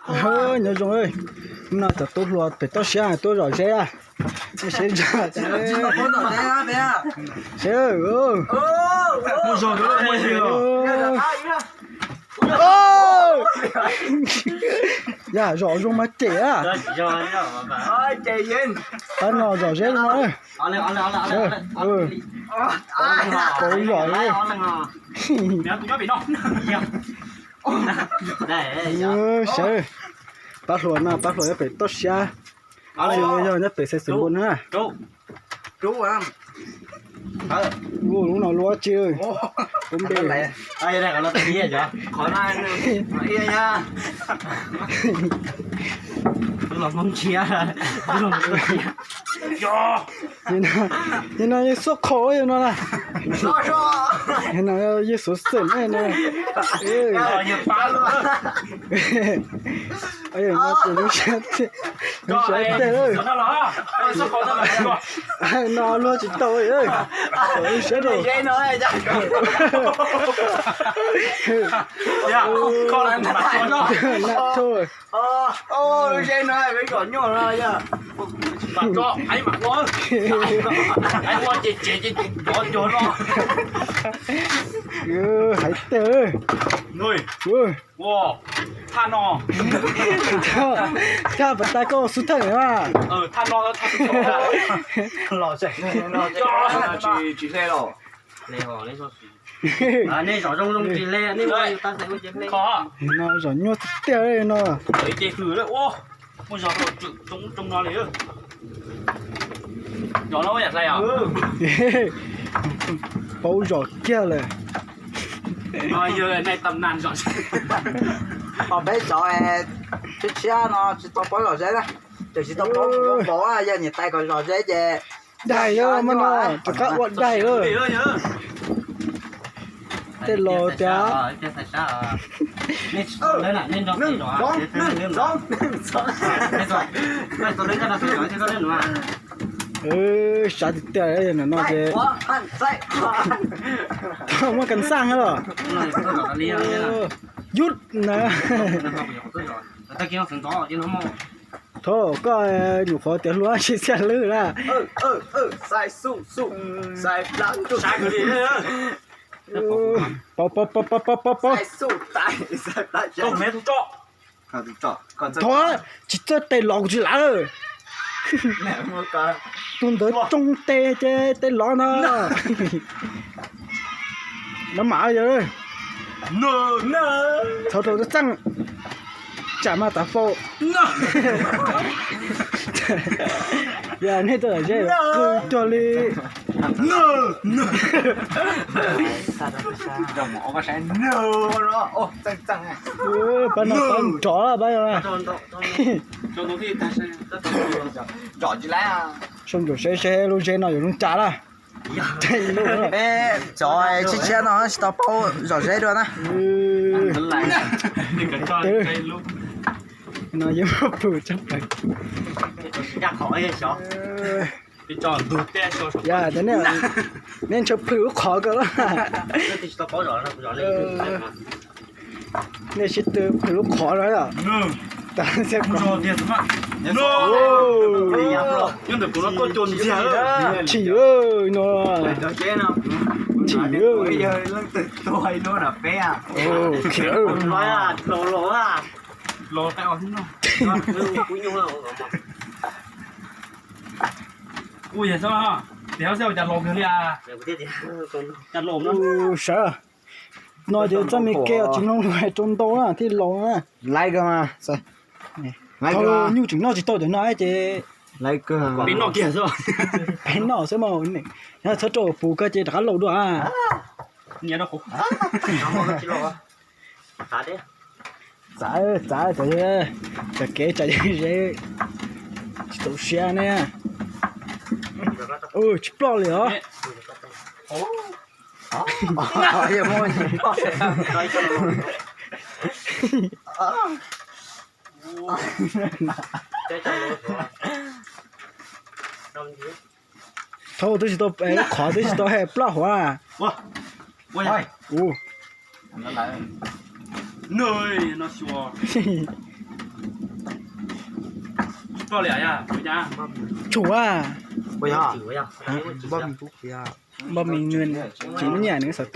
Nyob zoo, no cov tub hluas pem toj siab tuaj zom zeb a. Seb, seb, yam zom zoo mas cem a. Pab no zom zeb zoo. Pauv zom li. Sawv, pab hluas no, pab hluas nyob pem toj siab. Yog nyob pem xaiv xwm npua na. Lub no luaj tsi, lub npe. Yog no yog xub qhau yog no na. Yog no yog xov xwm na no. Lub sab teg, no luag tsis tau, lub sab rau. Nam thoj. Hais teg. Thaj pas tas koj xub thawj na. Nej zom zoo zoo tsis le, nej ua tas xais ua ces hle. No zom nyuaj tiag tiag li no. Pauv zom kiag lawm. Ho peb cov tshiab tshiab no tsis tau paub zom zeb na, ces tsis tau paub mus ua pauv, yog niam tais kom zom zeb ces daig lawm mas no, rov qab ua daig lawm. Tej laus tias sab tiag tiag no ces muaj kas xaj los yub na. Thov koj nyuam qhuav tias hlub tsis txhiaj hlub na. Pov, pov, pov, pov, pov, pov. Thov, tsis txawj tes los kuv tsis lav. Tus ntawd tsoo tes ces tes los no. Maj mam yog. Thov rau txaj, tsam mas tav faus. Yog nej tuaj zom zeb qw cuag li. Pab no pab nrov pab. Soj ntsuam seb seb lub zeb no yuav zoo cas lawm. Cov tshiab tshiab no tsis tau paub zom zeb dua na. No yeej muaj plhws tshaj plaws. Yog tias nej ntshaw plhws lub qhov ko, nej sib tw plhws lub qhov no. Chim no, chim. Ua yog xwb, tias xwb ua cas los kawg li a. Sawv, no ces txoj me ke tsis mloog lus hais rau ntau na thiaj laus na. Laiv kawg mas. Thaum nyuj tseem noj tsis tau cov no ces peb noj kiag xwb. Peb noj xwb mas, txhob rau puv kawg ces rov qab laus dua. Txav, txav, cov kev tsa ze tsis txaus siab ne. Tsis ploj li os. Thaum twb tsis tau, lub qhov twb tsis tau hais ploj huv. Ua, ua, ua. Nws no xyuas. Tshua, npoj mis nws tsis muaj nyiaj nws xov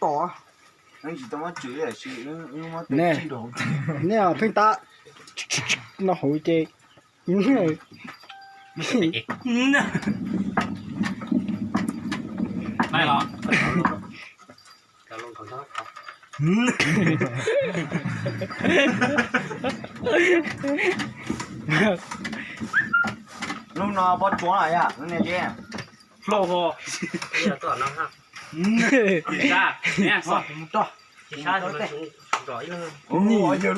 tooj. Ne, nej pheej tab no hauv ces Hnub no pob tsuav yog ne, hlau ho. Yawg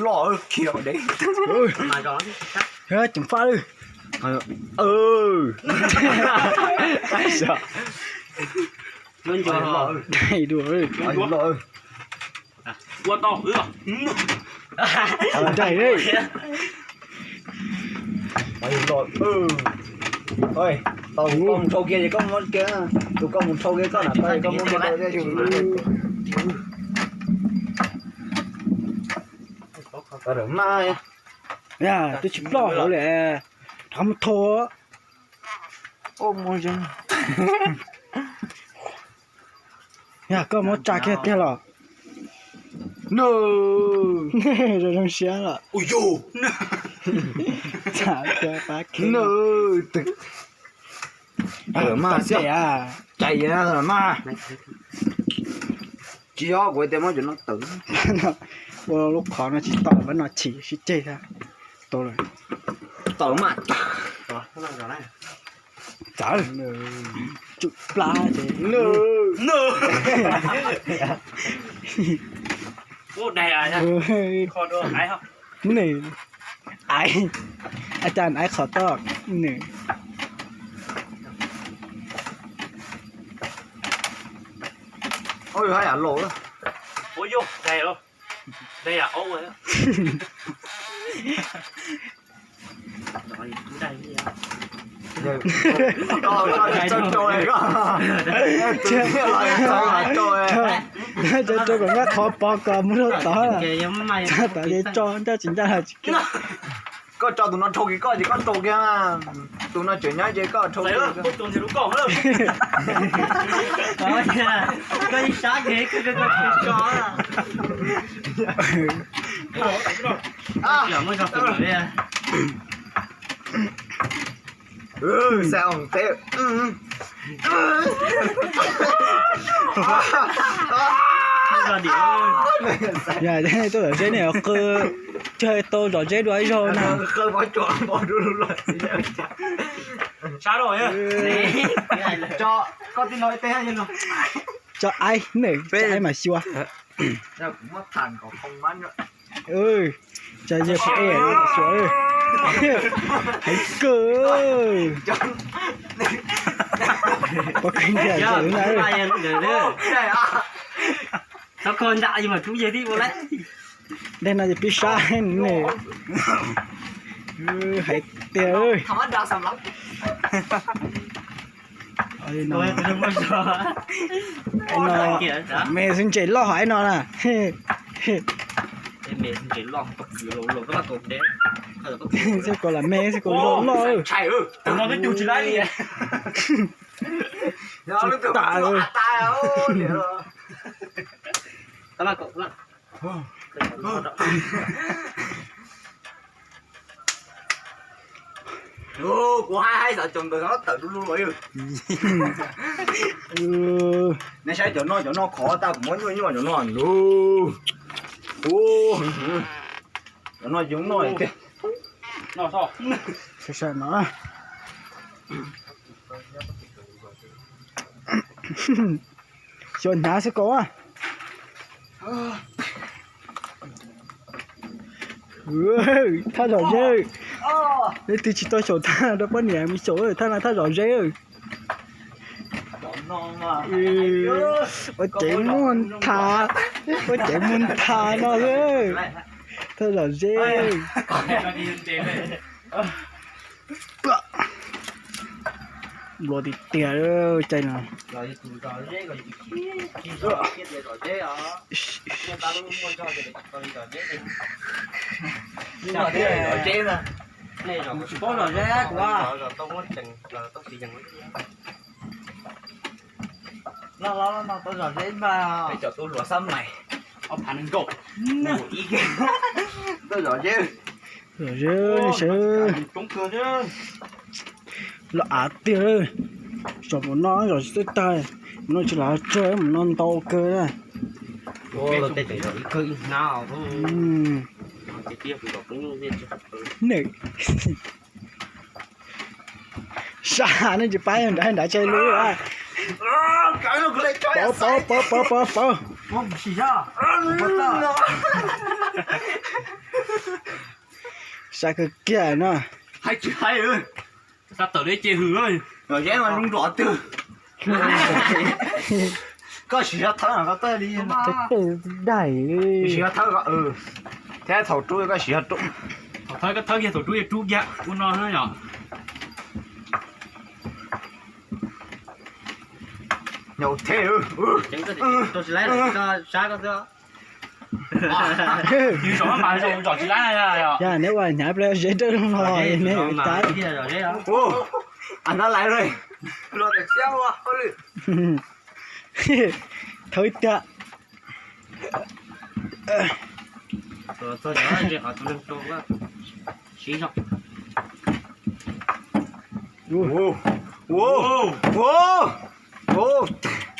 loj khiav dev. Ceev faj lawm. Dai dua. Ua tau. Dai. Tau, koj mus dhau kiag ces koj muab kiag, tus koj mus dhau kiag koj na, koj muab kiag. Mas twb tsis ploj hauv li, rov mus thau. Yog koj muab tsa kiag tiag los? Zoo zoo siab los. Tsa kiag pab kiag. Mas cais mas. Tsis yog kuv tias muab cov no tawm. Ua lub qhov no tsis tau, pab no chim sib ceg thiab. Tau lawm. Tau mas. Txawm tsum plab ces. Nws, a cas nais qhov toj nws. Ua yam los, ua yam daig los, daig yam aub. Tso kom nqa qhov pov kom mus rau tod, tod ces tso ncaj tsis ncaj tsis kiag. Koj tso tus no dhau kiag koj ces koj rau kiag, tus no tseem nyob ces koj rau kiag. Koj ib sab koj tso. Xav ua teb. Yog tuaj zom zeb ne, qw, tau zom zeb dua ib zaug na. Tso aib ne, tso aib mas xyuas. Tso yawg phem mas xyuas. Heev kawg. Pov keg ntiag na. Dej no ces pib sab ne. Hais tias me xwb ntses loj hov no na. Xib kos lam me xib kos loj loj. Tsis tas. Kuv hais hais xav cov ntawd no tawm du lug los yog. Nej saib cov no, cov no khov tag, kuv muab nyuaj nyuaj cov no. Cov no yoov no tiag. Sawv sawv no. Xyov hnyav xwb kos. Thaj zom zeb. Leej twg tsis tau xyaum thaj rau poj niam mus xyaum, thaj no thaj zom zeb. Ua cev muag nthav, ua cev muag nthav no. Thaj zom zeb. Nplua tiag tiag cai no. Tsis paub zom zeb kuv. Los los no tau zom zeb mas. Cov tub hluas xab mais. Ob phav nees nkaum. Tau zom zeb. Zom zeb seb. Los av tiag. Zom mus no zom xwb tag. Mus no tsis lam tsawg, mus no ntau kawg. Ib kawg ib hnab. Nws sab nej tsis pab nrad nrad tshaj lub. Pov pov pov pov pov pov. Sab kawg kiag no. Hais tsis hais, sab tawm li ces hws. Zom zeb mas zoo nrov twg. Koj siv zog thawb no koj tuaj li. Daim siv zog thawb, thiab thaum rub koj siv zog rub. Thaum thawb koj thawb kiag, thaum rub yog rub kiag ua no yom. Nyau thiab. Rau tsis laib lawm, sab koj xwb. Yus zom mas zom tsis laib na. Yog neb ua hnyav ple zeb dawb los neb tab. Ua, a nab lais lawm. Thawb tiag.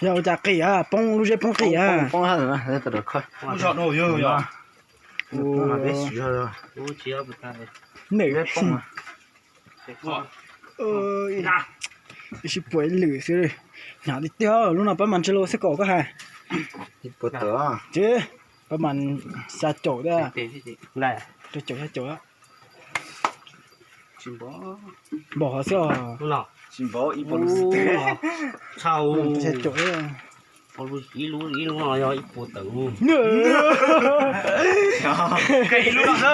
Yog ua cas qis, poob lub zeb poob qis. Nws ib sij puas ib lwm xwb. Hnyav tiag tiag, lub no pab mas ntshe lus xwb kom koj hais. Ces pab mas xya caum thiab. Rau caum xya caum. Npaum hov xwb os. Xya caum. Ib lub, ib lub no yog ib puas tawm. Ib lub no xwb.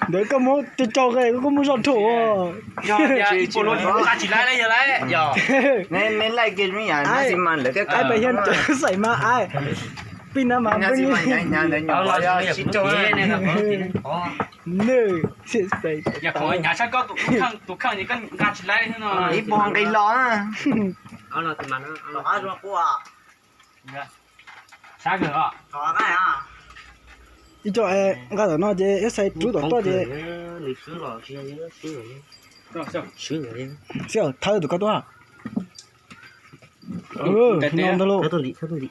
Ntawd koj muab cau cau koj muab zoj dhau. Yog ib puas lub nqa tsis laib yog laib. Peb yog xais mas ai. Pij na mas nws hnyav sab koj tus kheej, tus kheej koj nqa tsis laib no. Ib puas nqis los. Ib co nqa tom no ces ib xais rub tom toj ces. Xib thawb tus koj tuaj. No ntag lauj.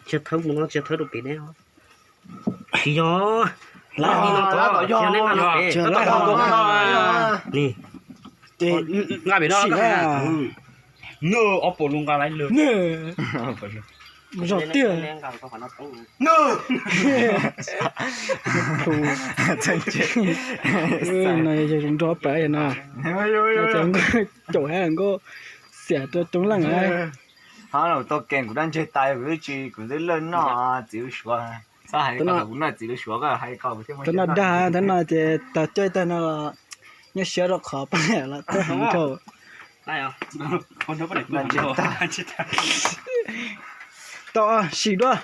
Tsis thawb mus no, tsis thawb rau pem ne. Tsis yog. Nqa pem no. Nws ob puas lub nqa laib lawm. Zog tiag. No yog zoo nrog pab no. Cov nkauj caum hab nkauj xiam rau coob leej. Hab tau kees kuv dab ntseg tas, kuv twb tsis, kuv twb laj noj txiv lub suav. Txhob hais kom kuv noj txiv lub suav, koj hais kom kuv thiaj muaj. Tab no dag, tab no ces tag caij tag no los nyuaj siab rau qhov pab los tag heev rau. Tau sim dua.